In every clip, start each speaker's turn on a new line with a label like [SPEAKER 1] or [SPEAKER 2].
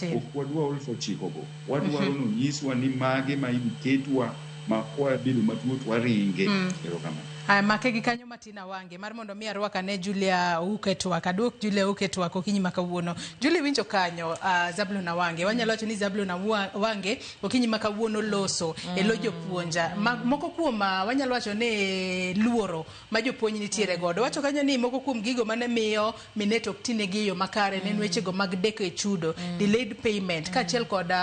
[SPEAKER 1] Ok wadwa 9,000 go. Wadwaro ni onyiswa ni mage ma idhi ketwa ma kwabedo matuo to waringe. Erokamano.
[SPEAKER 2] Aya, make gi kanyo matin awange mar mondo mi arwak ane Julia Ouko e twak. Aduok Julia Ouko e twak okinyi ma kawuono. Julia winjo kanyo Zablon Awange. Wanyalo wacho ni Zablon Awange okinyi ma kawuono loso e lo jopuonja. Ma, moko kuom wanyalo wacho ni luoro ma jopuonj nitiere godo. Wacho kanyo ni moko kuom gigo mane miyo Minet ok tinegi e yo makare ne en wechego mag deko e chudo, delayed payment, kaachiel kod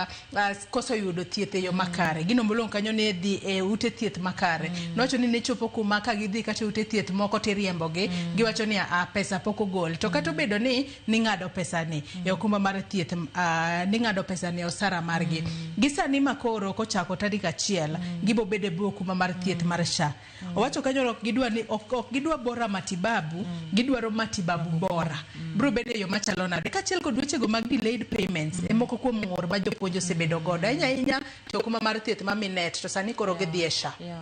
[SPEAKER 2] koso yudo thieth e yo makare. Gino molong' kanyo ni dhi e ute thieth makare. Nowacho ni ne chopo kuma ka gidhi kata e ute thieth moko tiriembogi, giwacho ni a pesa pok ogol. To kata obedo ni ning'ado pesa ni e okumba mar thieth, ning'ado pesa ni e osara margi. Gi sani ma koro kochako tarik 1, gibo bedo e bwo okumba mar thieth mar SHA. Owacho kanyo ni ok gidwa ni ok, ok gidwa bora matibabu, gidwaro matibabu bora. Biro bedo e yo machalo nade? Kaachiel kod wechego mag delayed payments, e moko kuom ng'ur ma jopuonj osebedo godo. Ahinya ahinya to okumba mar thieth ma Minet to sani koro gidhi e SHA.
[SPEAKER 3] Yeah.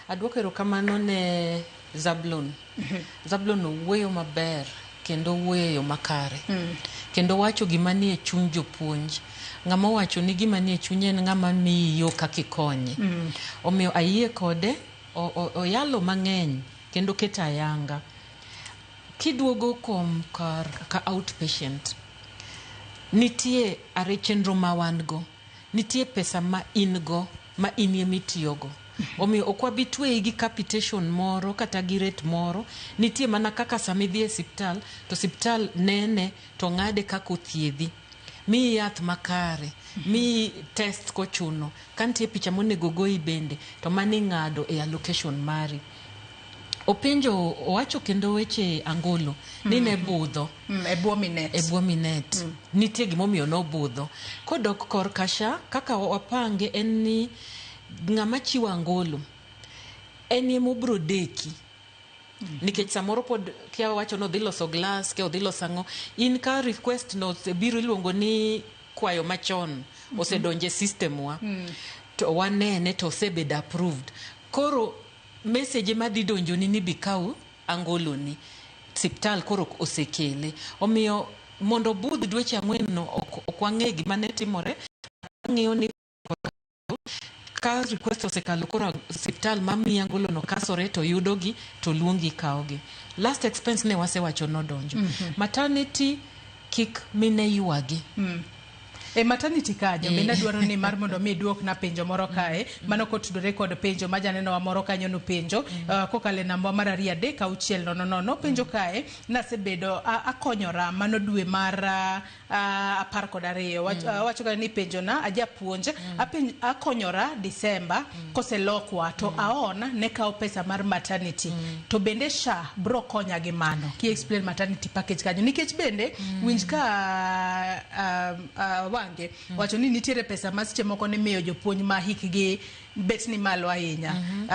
[SPEAKER 3] Aduoko erokamano ne Zablon. Zablon owuoyo maber kendo owuoyo e yo makare. Kendo owacho gima nie chuny jopuonj. Ng'ama owacho ni gima nie chunye en ng'ama miyi yo kaka ikonye. Omiyo ayie kode, oyalo mang'eny kendo oketo ayanga. Kiduogo kuom kar ka outpatient, nitie are chenro ma wan go. Nitie pesa ma in go ma in ema itiyogo. Omiyo ok wabi tweyi gi capitation moro kata gi rate moro. Nitie mana kaka sama idhi e siptal to siptal nene to ng'ade kaka othiedhi. Miyi yath makare, miyi test kochuno, ka nitie picha monego goyi bende to mano ing'ado e allocation mari. Openjo, owacho kendo weche angolo ni ne budho.
[SPEAKER 2] E bwo Minet.
[SPEAKER 3] E bwo Minet. Nitie gimomiyo nobudho. Kodok korka SHA, kaka wapange en ni ng'ama chiwo angolo en ema obro deki. Nikech samoro pod kia wacho ni odhi loso glass, kia odhi loso ang'o. In ka request no osebiro iluongo ni kwayo machon osedonjo e system wa. To wanene to osebedo approved. Koro message ema dhi donjoni ni bi kaw angoloni. Siptal koro osekele. Omiyo mondo obudh dweche 4 no ok wang'e gima ne timore. Wang'iyo ni ka request osekalo koro siptal mamiyi angolo no kasore to yudogi to luongi kawogi. Last expense ne wasewacho nodonjo. Maternity kik mine ywagi.
[SPEAKER 2] E maternity kanyo, bende adwaro ni mar mondo mi iduokna penjo moro kae, mano kotudore kod penjo ma janenowa moro kanyo nopenjo, kokalo e namba mar 2 3 6 0 0, penjo kae, nasebedo akonyora mano dwe mar 12. Wacho kanyo ni penjona, ajapuonj, akonyora Disemba, koselokwa to aon ne kawo pesa mar maternity. To bende SHA bro konya gi mano. Ki explain maternity package kanyo. Nikech bende, winj ka Wange wacho ni nitiere pesa ma seche moko nimiyo jopuonj ma hikgi bet ni malo ahinya.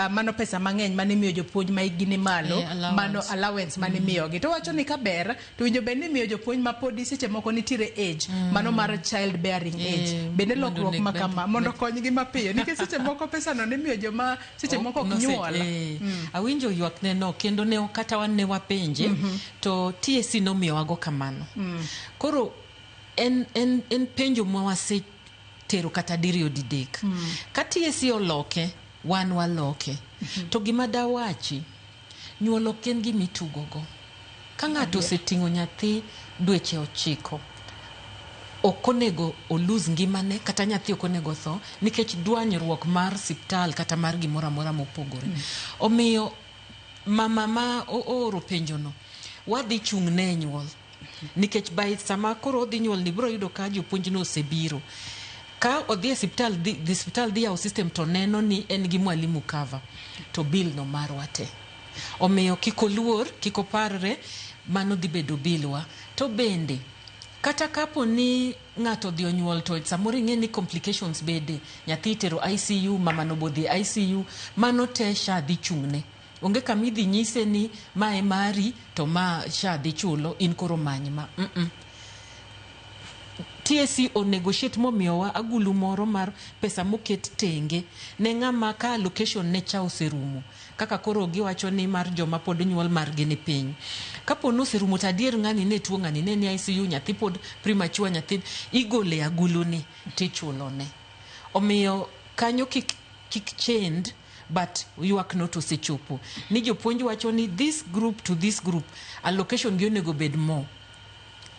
[SPEAKER 2] Mano pesa mang'eny mane imiyo jopuonj ma hikgi ni malo,
[SPEAKER 3] allowance.
[SPEAKER 2] Mano allowance mane imiyogi. To wacho ni kaber, to winjo bed ni imiyo jopuonj ma podi seche moko nitiere age, mano mar child bearing age. Bende
[SPEAKER 3] mondo
[SPEAKER 2] lokruok
[SPEAKER 3] onego
[SPEAKER 2] ma
[SPEAKER 3] bed
[SPEAKER 2] kama, mondo konygi mapiyo. Nikech seche moko pesa no nimiyo joma seche moko ok nyuol.
[SPEAKER 3] Awinjo ywak ne no, kendo ne kata wan ne wapenje, to TSC nomiyowago kamano. Koro en penjo ma wase tero kata diriyo didek. Ka TSC oloke, wan waloke. To gima dawachi, nyuol ok en gima itugogo. Ka ng'ato oseting'o nyathi dweche 9, ok onego olose ngimane kata nyathi ok onego otho nikech dwanyruok mar siptal kata mar gimoro amora mopogore. Omiyo mama ma ooro penjono, wadhi chung' ne nyuol. Nikech by sama koro odhi nyuol ni biro yudo ka jopuonj no osebiro. Ka odhi e siptal, dhi siptal dhi yawo system to neno ni en gi mwalimu cover to bill no marwa te. Omiyo kik oluor, kik oparre, mano dhi bedo bill wa. To bende, kata kapo ni ng'ato odhi onyuol to samoro ing'e ni complications bede, nyathi itero ICU, mama no bo dhi ICU, mano te SHA dhi chung'ne. Onge kama idhi nyise ni ma e mari to ma SHA dhi chulo, in koro many ma. TSC onegotiate momiyowa agulu moro mar pesa moket tenge ne ng'ama ka allocation ne cha oserumo kaka koro giwacho ni mar joma pod nyuol margi ni piny. Kapo ni oserumo to adier ng'ani ne tuo, ng'ani ne ni ICU, nyathi pod premature, nyathi igole agulu ni tichulone. Omiyo kanyo kik chend, but ywak no to osechopo ni jopuonj wacho ni this group to this group allocation gi onego bed more,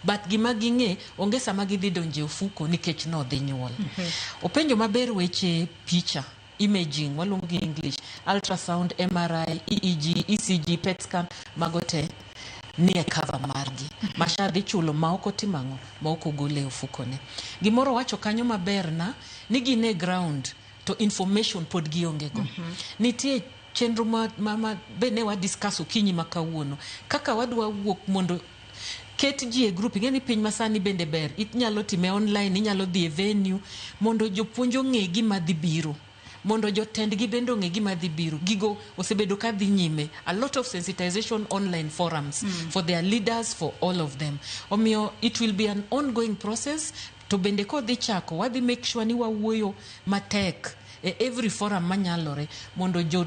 [SPEAKER 3] but gima ging'e onge sama gidhi donje ofuko nikech nodhi nyuol. Openjo maber weche picha, imaging waluongo gi English, ultrasound, MRI, EEG, ECG, PET scan, mago te nie cover margi ma SHA dhi chulo ma ok otimo ang'o, ma ok ogole e ofukone. Gimoro wacho kanyo maber na ni gin e ground to information pod gionge go. Nitie chenro ma be ne wa discuss okinyi ma kawuono kaka wadwa wuok mondo ket ji e group. Ing'e ni piny masani bende ber, inyalo time online, inyalo dhi e venue mondo jopuonj ong'e gima dhi biro, mondo jotendgi bende ong'e gima dhi biro. Gigo osebedo ka dhi nyime, a lot of sensitization, online forums for their leaders, for all of them. Omiyo it will be an ongoing process. To bende kodhi chako, wadhi make sure ni wawuoyo matek e every forum manyalore mondo jo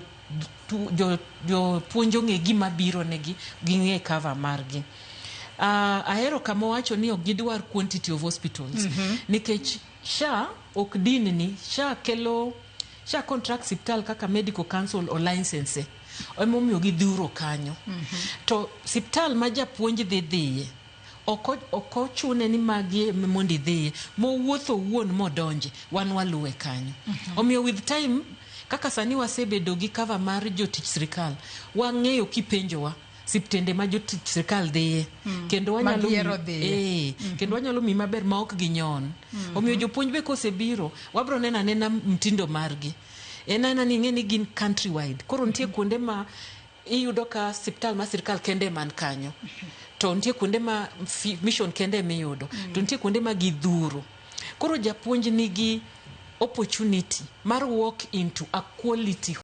[SPEAKER 3] jopuonj ong'e gima biro negi, ging'e cover margi. Ahero kama owacho ni ok gidwar quantity of hospitals nikech SHA ok dinni. SHA kelo SHA contract siptal kaka Medical Council o license, emomiyo gidhuro kanyo. To siptal ma japuonj dhi dhiye ok ochune ni magi mondo idhiye, mowuotho owuon modonje, wan waluwe kanyo. Omiyo with time, kaka sani wasebedo gi cover mar jotich sirikal, wang'eyo kipenjowa siptende ma jotich sirikal dhiye kendo wanyalo
[SPEAKER 2] Magiero dhiye.
[SPEAKER 3] Kendo wanyalo miyi maber ma ok ginyon. Omiyo jopuonj be kosebiro, wabro neno anena mtindo margi. En aena ni ing'e ni gin country wide. Koro nitie kuonde ma iyudo ka siptal mar sirikal kende man kanyo, to nitie kuonde ma mission kende emiyudo, to nitie kuonde ma gidhuro. Koro japuonj nigi opportunity mar walk into a quality